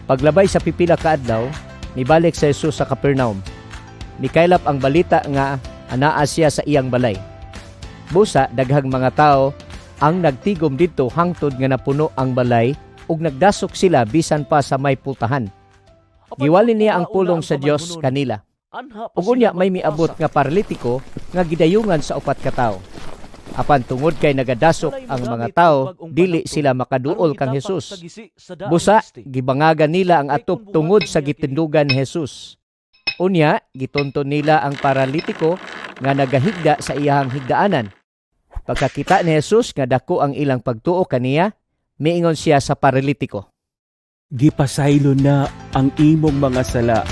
Paglabay sa pipila ka adlaw, mibalik si Jesus sa Capernaum. Mikaylap ang balita nga anaa siya sa iyang balay. Busa daghang mga tao ang nagtigom didto hangtod nga napuno ang balay ug nagdasok sila bisan pa sa may pultahan. Apan Giwali kung niya ang mauna pulong ang sa Dios pamanhunon, kanila. anha pa Ug sila unya may miabot magpasa. Nga paralitiko nga gidayungan sa upat ka tawo. Apan tungod kay nagadasok Walay ang mga mogamit tao, og bag-ong dili panapton sila makaduol aron kang itapak Jesus. sa gisi sa daang Busa tiste. Gibangagan nila ang Kay atop kung tungod buhaton sa niya kini, gitindugan ni Jesus. Unya gitunton nila ang paralitiko nga nagahigda sa iyahang higdaanan. Pagkakita ni Jesus nga dako ang ilang pagtuo kaniya, miingon siya sa paralitiko. Gipasaylo na ang imong mga sala.